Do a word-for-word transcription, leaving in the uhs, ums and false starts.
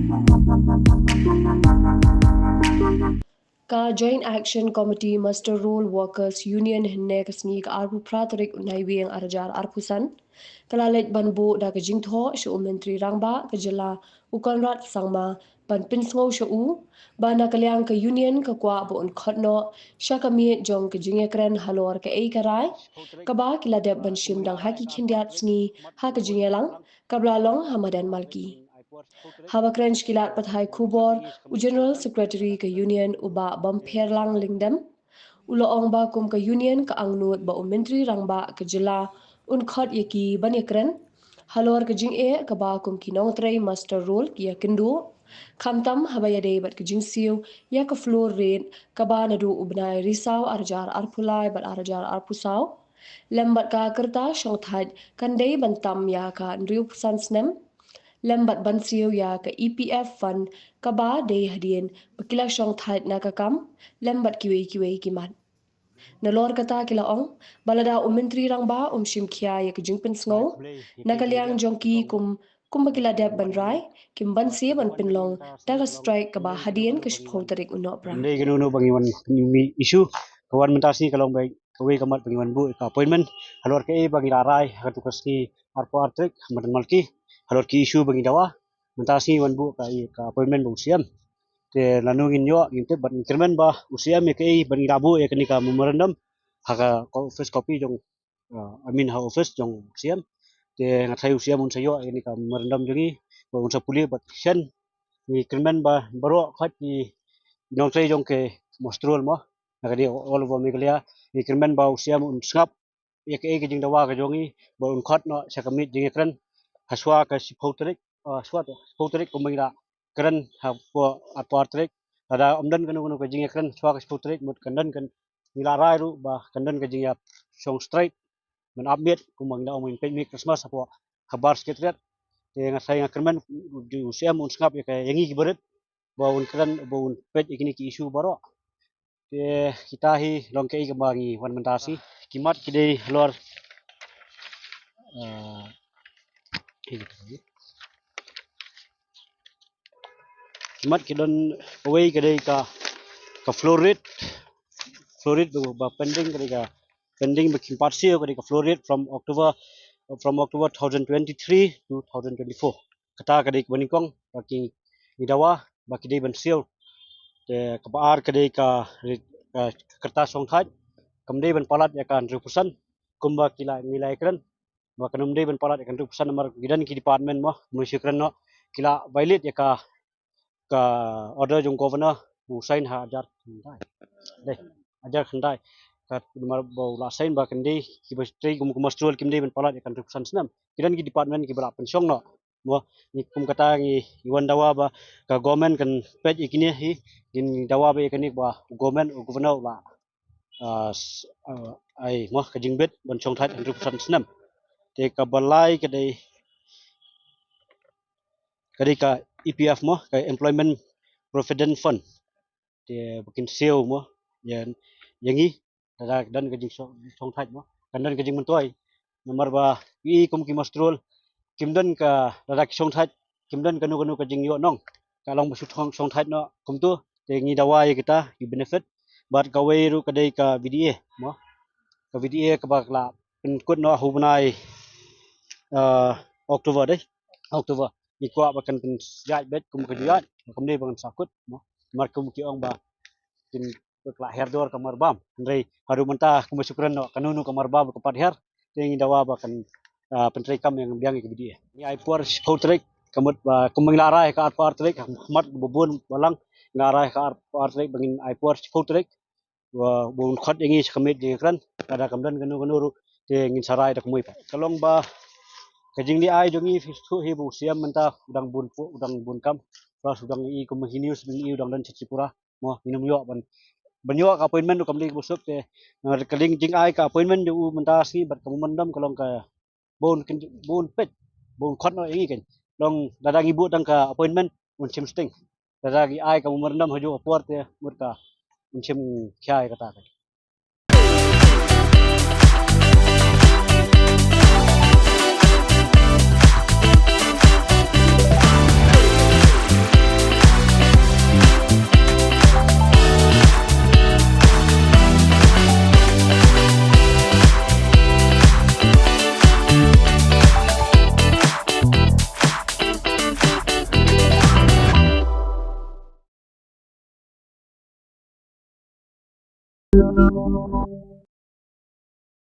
Ka Joint Action Committee Muster Roll Workers Union hynne ka sngi ka arphew phra tarik u Naiwieng arhajar arphew san ka la leit ban buh da ka jingthoh sha u Myntri Rangbah ka jylla u Conrad Sangma ban pynsngew sha u ba na ka liang ka Union ka kwah ba un khot noh sha ka miet jong ka jingïakren halor kaei ka rai kaba ki la dep ban shim dang ha ki khyndiat sngi ha ka jingïalang kaba la long ha madan Malki. Haba kren sha ki lad pathai khubor, u General Secretary ka Union u Bah Bampherlang Lyngdem u la ong ba kum ka Union ka angnud ba u Myntri Rangbah ka jylla un khot ïa ki ban ïakren halor ka jingeh kaba kum ki nongtrei muster roll ki ïakynduh, khamtam haba ïadei bad ka jingsiew ïa ka floor rate kaba naduh u bnai Risaw arhajar arphew lai bad arhajar arphew saw, lem bad ka kyrta shongthait kan dei ban tam ïa ka hynriewphew san snem, lem bad ban siew ïa ka E P F fund kaba dei hadien ba ki la shongthait na ka kam, lem bad kiwei kiwei ki mat. Nalor kata ki la ong ba lada u Myntri Rangbah um shim khia ïa ka jingpynsngew na ka liang jong ki kum kumba ki la dep ban rai, kim banse ban pynlong da ka strike kaba hadien ka shiphew tarik u Nohprah. Dei kano kano ba ngi wan issue ka wan mynta sngi ka long ba kawei ka mat ba ngi wan buh ka appointment halor kaei ba ngi la rai ha katu ka sngi arphew ar tarik ha madan Malki halor ki issue ba ngi dawa. Mynta sngi wan buh ka, ka appointment ba u C M. Te lano ngin ïoh ngin tip bad ngin kyrmen ba u C M ïa kaei ba ngi la buh ïa kane ka memorandum ha ka office copy jong, uh, I mean ha office jong u C M. Te nga tharai u C M un sa ïoh ïa kane ka memorandum jong ngi ba un sa pule bad shen. Ngi kyrmen ba baroh khot ki nongtrei jong ka muster roll mo na ka dei all over Meghalaya. Ngi kyrmen ba u C M un sngap ïa kaei ka jingdawa ka jong ngi ba un khot noh sha ka miet jingïakren ha shwa ka shiphew tarik, ah, shwa te shiphew tarik kumba ngi la kren hapoh arphew ar tarik. Lada ym don kano kano ka jingïakren shwa ka shiphew tarik mut kan don kan ngi la rai ruh ba kan don ka jingïashong strike ban ap miet kumba ngi la ong ban peit miet Christmas hapoh habar Secretariat. Te nga tharai nga kyrmen u C M un sngap ïa ka ïa ngi ki barit ba un kren ba un peit ïa kine ki issue baroh. Te kita hi long kaei kaba ngi wan mynta sngi. Ki mat ki dei halor, eh, ki mat ki don kawei ka dei ka, ka floor rate. Floor rate ba, ba pending ka dei ka pending ba kim pat siew ka dei ka floor rate from October, from October two thousand twenty-three to two thousand twenty-four. Kata ka dei kaba nyngkong ba ki, ngi dawa ba ki dei ban siew. Te kaba ar ka dei ka, ka kyrtas shongthait kam dei ban palat ïa ka hynriewphew san kumba ki la ngi la ïakren ba kan ym dei ban palat ïa ka hynriewphew san namar ki don ki department mo, mo shu kren noh ki la violate ïa ka, ka order jong governor u sign ha hajar khyndai. Dei, hajar khyndai. Ka namar ba u la sign ba kan dei kiba trei kum ka muster roll kim dei ban palat ïa ka hynriewphew san snem. Ki don ki department kiba la pynshong noh. Mo, ngi kum kata ngi, ngi wan dawa ba ka government kan peit ïa kine hi, ngin dawa ba ïa kane ba u government u governor u la, ah, s-, ah, ai mo ka jingbit ban shongthait hynriewphew san snem. Te kaba lai ka dei, ka dei ka E P F mo, ka Employment Provident Fund. Te ba kin siew mo ïa, ïa ngi lada ka don ka jingshong, shongthait mo, kan don ka jingmyntoi. Namar ba i kum ki muster roll kim don ka, lada ki shongthait kim don kano kano ka jingïoh nong, ka long ba shu shong, shongthait noh kumto. Te ngi dawa ïa kita ki benefit. Bad kawei ruh ka dei ka V D A mo, ka V D A kaba la pynkut noh ha u bnai, eh, October dei, October. Ngi kwah ba kan pynjah beit kum ka jingïaid, kam dei ba kan sa kut mo. Namar kum ki ong ba kin, ka la her dor ka mar bam. Hynrei haduh mynta kum ba shu kren noh kano kano ka mar bam ka pat her. Te ngi dawa ba kan, ah, pyntrei kam ïa biang ïa ka V D A. Ngi ai por shiphew tarik, ka mut ba kum ba ngi la rai ka arphew ar tarik, ka mat ba bun balang, ngi la rai ka arphew ar tarik ba ngin ai por shiphew tarik ba, ba un khot ïa ngi sha ka miet jingïakren. Lada kam don kano kano ruh te ngin sa rai da kumwei pat. Ka long ba ka jingleh ai jong ngi phi sngewthuh hi ba u C M mynta u dang bun pu, u dang bun kam. Plus u dang i kum hi news ba ngi i u dang don sha Tripura. Mo, ngin ym ïoh ban, ban ïoh ka appointment ruh kam dei kaba suk te, eh, ka dei jingai ka appointment jong u mynta sngi bad ka memorandum ka long ka ba un kyn, ba un peit, ba un khot noh ïa ngi kan. Long lada ngi buh tang ka appointment un shim sting. Lada ngi ai ka memorandum ha juh ka por te mut ka un shim khia ïa kata kan.